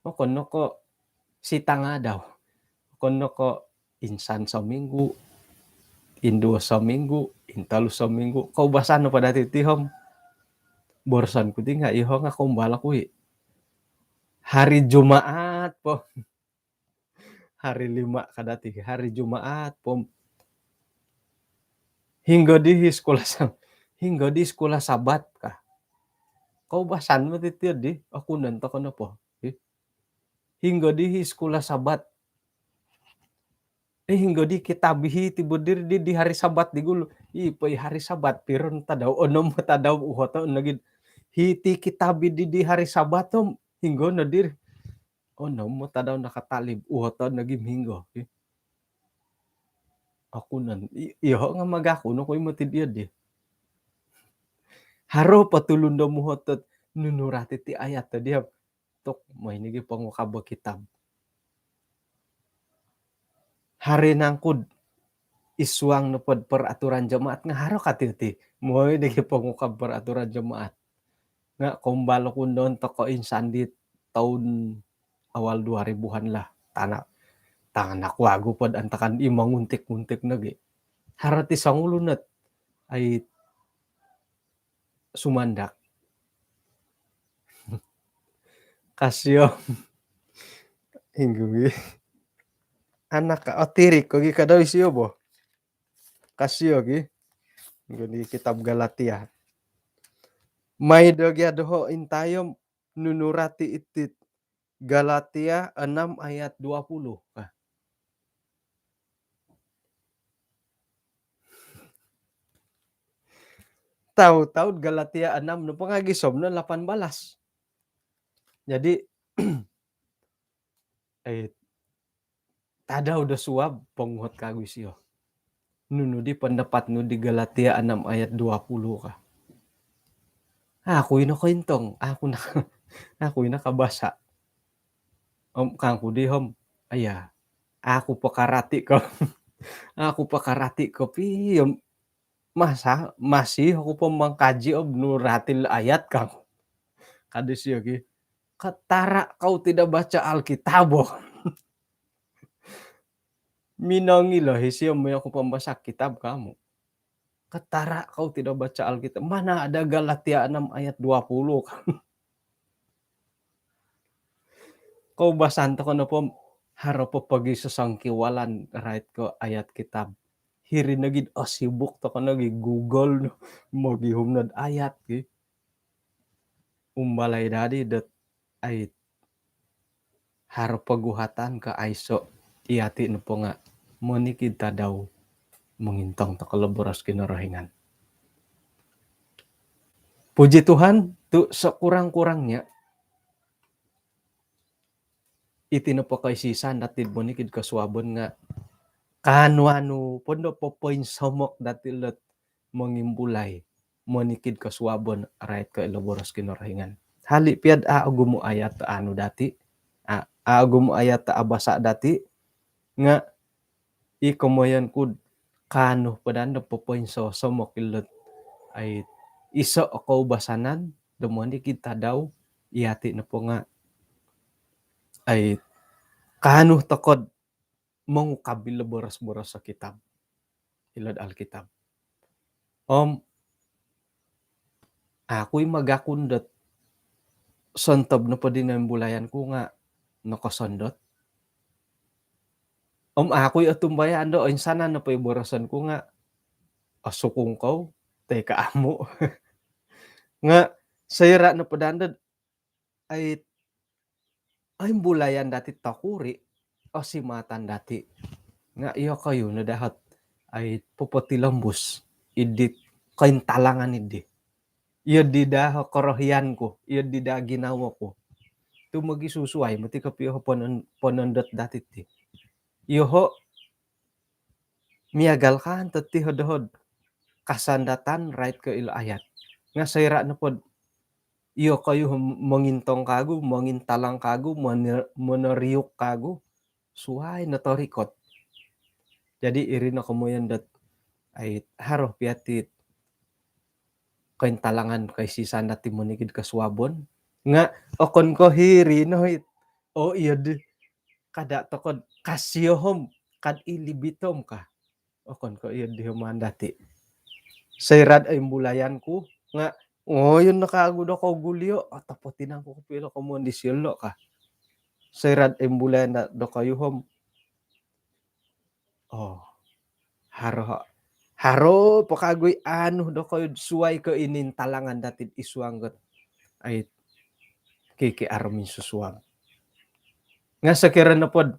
Okon no ko sitanga dau. Okon no ko insan sominggu, induo sominggu, intolu sominggu. Koubasan nopo dati ti om boroson ku ti nga iho nga kombal oku i. Hari Jumaat po. Hari lima ka dati, hari Jumaat po. Hinggo di hi sekolah sa-, hinggo di sekolah Sabat ka. Koubasan moti ti di, aku nonton kono po. Hinggo di hi sekolah Sabat. Eh, hinggo di kitab hi ti bo diri di, di hari Sabat di gulu. I po i hari Sabat, piro no tadau, onom tadau uhoto nogi. Hiti kitab di, di hari Sabat om hinggo no diri. Onom tadau nakatalib, uhoto nogi hinggo. Aku non, i-, iho nga magaku no ko i moti dia di. Haro po tulun do muhotot nunu rati ti ayat tadi. Tok, moi nogi pongukab kitab. Hari nangkud isuang nopod peraturan jemaat nga haro kati ti. Moi nogi pongukab peraturan jemaat. Nga kombal oku nonton toko insan di toun awal dua ribuan lah. Tanak, tanak wagu pod antakan i monguntik-nguntik nogi. Haro ti songulun ot ai sumandak. Kasio. Hinggo gi. Anak ka, oh, tiri ko gi kadau isio bo. Kasio gi. Hinggo di kitab Galatia. Mai do gia doho intayo nunu rati itit. Galatia enam ayat dua puluh. Nah. Tahu-tahu Galatia enam nopo nga gisom no lapan belas. Jadi, eh, tadau do suab ponguhot kagu isio. Nunu di pendapat nu di Galatia enam ayat dua puluh ka. Aku ino kointong, aku na, aku ino kabasa. Om kangku di om, aya, aku pakarati ko. Aku pakarati ko pi om masa, masih aku po mangkaji om nunu rati ayat kangku. Kadi sio ki, ketara kau tidak baca Alkitab, oh. Minongilo hi sio moi aku pambasa kitab kamu. Ketara kau tidak baca Alkitab. Mana ada Galatia enam ayat dua puluh kamu. Koubasan toko nopo haro po pogi sosongkiwalan rait ko ayat kitab. Hiri nogi, oh, sibuk toko nogi Google no. Mogihum nod ayat ki. Umbalai dadi dot ai haro poguhatan ka aiso, iyati nopo nga monikid tadau mongintong toko lo boros Kinorohingan. Puji Tuhan, tu sekurang-kurangnya iti nopo koisisan dati monikid kosuabon nga kaanu-anu pondo popoinsomok dati lot mongimbulai monikid kosuabon rait ko ilo boros Kinorohingan. Hali piad a ogumu ayat anu dati, a, a ogumu ayat abasa dati, Nga' i komoyon ku'd kaanu po daa do popoinsosomok ilo'd ai iso' o koubasanan do monikid tadau, iyati' nopo nga' ai kaanu toko'd mongukab ilo boros-boros o kitab, ilo'd Alkitab. Om aku i magakun dot sontob nopo di noimbulayan ku nga' nokosondot. Om aku i otumbayaan do oinsanan nopo i boroson ku nga' osukung kou toi ko' amu'. Nga' soira' nopo daa dot ai, ai, imbulayan dati' tokuri', osimatan dati'. Nga' iyokoyu no daa ot ai popotilombus iddi kointalangan iddi. Iyo di daa korohian ku, iyo di daa ginawo ku. Tu' mogisusuai moti kopio ponon-, ponondot dati' ti. Iyoho' miagal kan toti hodo-hodo kasandatan rait ko' ilo ayat. Nga' soira' nopod iyokoyu mongintong kagu, mongintalang kagu, mono-, monoriuk kagu, suai no torikot. Jadi iri no komoyon dot ai haro pia ti kointalangan koisisan dati' monikid kosuabon. Nga' okon ko' hiri no it, oo, iyo di, kada' toko'd kasiyo hom kad i libit hom ka. Okon ko' iyo di hom maan dati'. Soira'd oimbulayan ku nga' ngoyon no kagu do kogulio', otopot i nangku kopio ilo komoyon disio lo' ka. Soira'd oimbulayan da-, dokoyu hom, oo, haro, haro po kagu i aanu dokoyu'd suai ko' inintalangan dati'd isuang got ai ki, ki arumin susuang. Nga' sokiro nopod,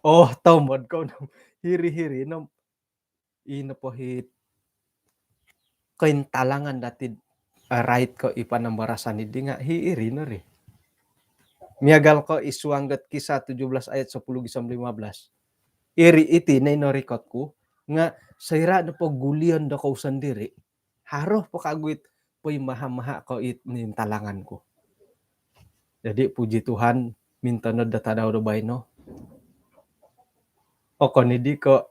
oo, tomod kou no hiri-hiri no i nopo hit kointalangan dati'd, eh, rait ko' i panambarasan iddi nga' hi iri no ri. Miagal ko' isuang got Kisah tujuh belas ayat sepuluh gisom lima belas. Iri iti no i norikot ku nga' soira' nopo gulion dokou sondiri', haro po kagu it poimaha-maha ko' it nintalangan ku. Jadi puji Tuhan, mintonod do tadau do baino. Okon iddi ko'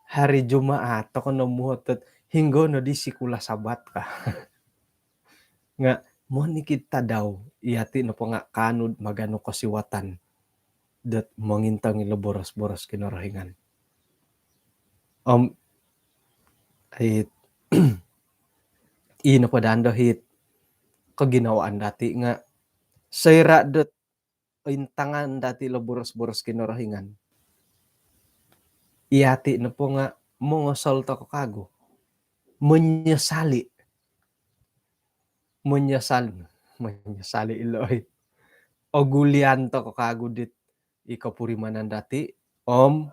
hari Jumaat toko no muhot dot hinggo no di sikula Sabat ka. Nga' monikid tadau, iyati' nopo nga' kaanu'd maganu kosiwatan dot mongintong ilo boros-boros Kinorohingan. Om, it, i nopo daa do hit koginawaan dati' nga' soira' dot ointangan dati' lo boros-boros Kinorohingan, iyati' nopo nga' mongosol toko kagu, menyesali. Menyesal, menyesali ilo oi. Ogulian toko kagu dit i kopurimanan dati', om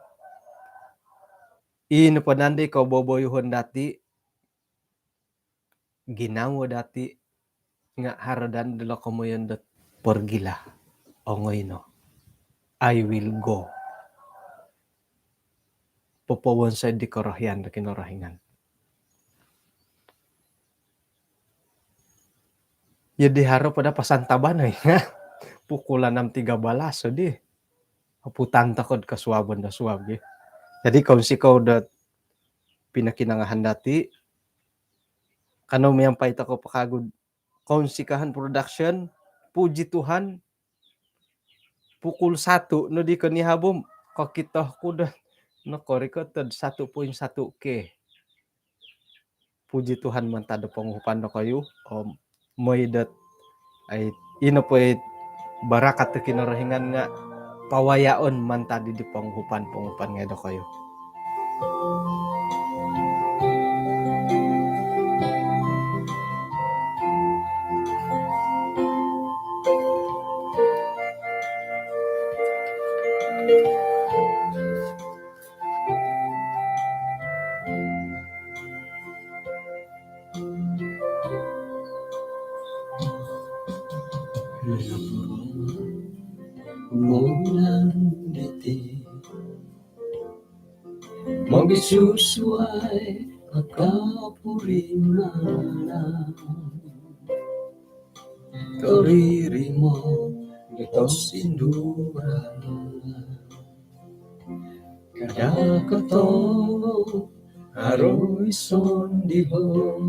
i nopo nandi koboboyuhon dati', ginawo dati' nga' haro daa dilo komoyon dot, "Pergilah, ongoi no. I will go." Popowonsoi di korohian do Kinorohingan. Iyo di haro po daa pasantaban oi. Pukul enam tiga belas odi. Oputan toko'd kosuabon do suab gi. Jadi kounsikou dot pinokinongohon dati'. Kanou miampai toko po kagu'd Kounsikahan Production, puji Tuhan, pukul satu no di konihab om kokito ku do nokorikot dot satu poin satu K. Puji Tuhan mantad do ponguhupan dokoyu, om moi dot ai, ino po it barakat do Kinorohingan nga' pawayaon mantad di ponguhupan-ponguhupan ngai' dokoyu. Moginan diti mogisusuai akapurimanan, toririmo di tosinduran. Kada koto aroi sondihon,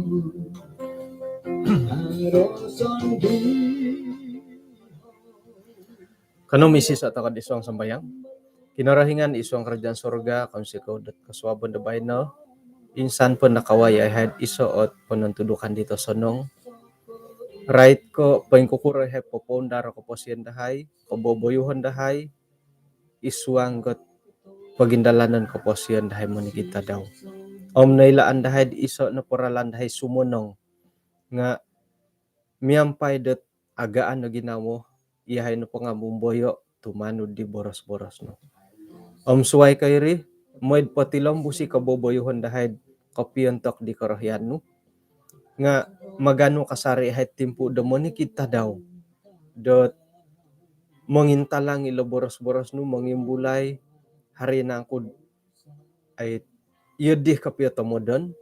aroi sondihon. Kanou misisa' toko' id suang sambayang. Kinorohingan id suang karajaan surga, kounsikou dot kosuabon do baino. Insan po nakawaya' yahai'd iso' ot ponontudukan dit osonong. Rait ko' poingkukuro yahai popoundar o koposion dahai, koboboyuhon dahai, id suang dot pogindalanon koposion dahai monikid tadau. Om noilaan dahai'd iso' nopo ralan dahai sumonong nga' miampai dot agaan o ginawo, iyahai nopo nga' mumboyo' tumanud di boros-boros nu. Om suwai ko' iri, moi'd potilombus i koboboyuhon dahai'd kopiontok di korohian nu, nga' maganu kasari' yahai'd timpu' do monikid tadau dot mongintalang ilo boros-boros nu, mongimbulai haro nangku'd ai iyo di kopio tomodon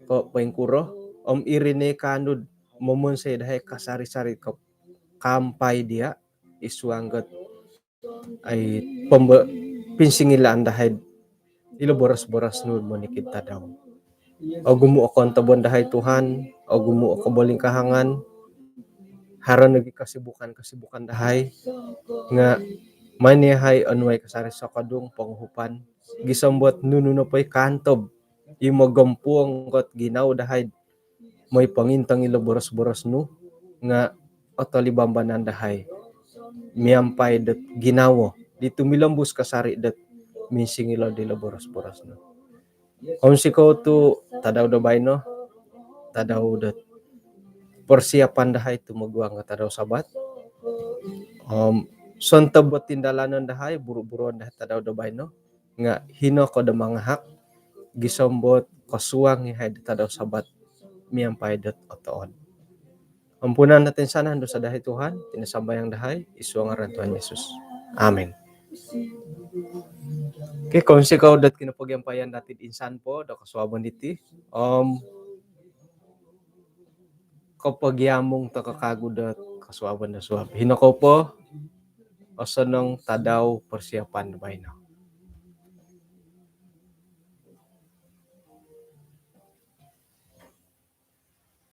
ko' poingkuro, om iri no i kaanu'd momonsoi dahai kasari-sari ko' kaampai diya' id suang dot ai pombo- pinsingilaan dahai'd ilo boros-boros nu monikid tadau. Ogumu' o kontobon dahai Tuhan, ogumu' o kobolingkahangan, haro nogi' kesibukan-kesibukan dahai, nga' maan iyahai onuai kasari' sokodung ponguhupan, gisom dot nunu nopo i kaantob i mogompuong dot ginawo dahai'd moi pongintong ilo boros-boros nu nga' otolibambanan dahai miampai dot ginawo di tumilombus kasari' dot minsingilo dilo boros-boros nu. Kounsikou tu' tadau do baino, tadau dot persiapan dahai tumoguang ko' tadau Sabat. Om sontob dot tindalanon dahai, buru-buruon dahai tadau do baino, nga' hino ko do mangahak, gisom dot kosuang yahai do tadau Sabat miampai dot otood. Ampunan dot insanan dosa dahai Tuhan, iti no sambayang dahai id suang ngaran Tuhan Yesus. Amin. Okey, kounsikou dot kinopogiampayan dati'd insan po do kosuabon diti. Om kopogiamung toko' kagu dot kosuabon do suab. Hino kou po, osonong tadau persiapan do baino.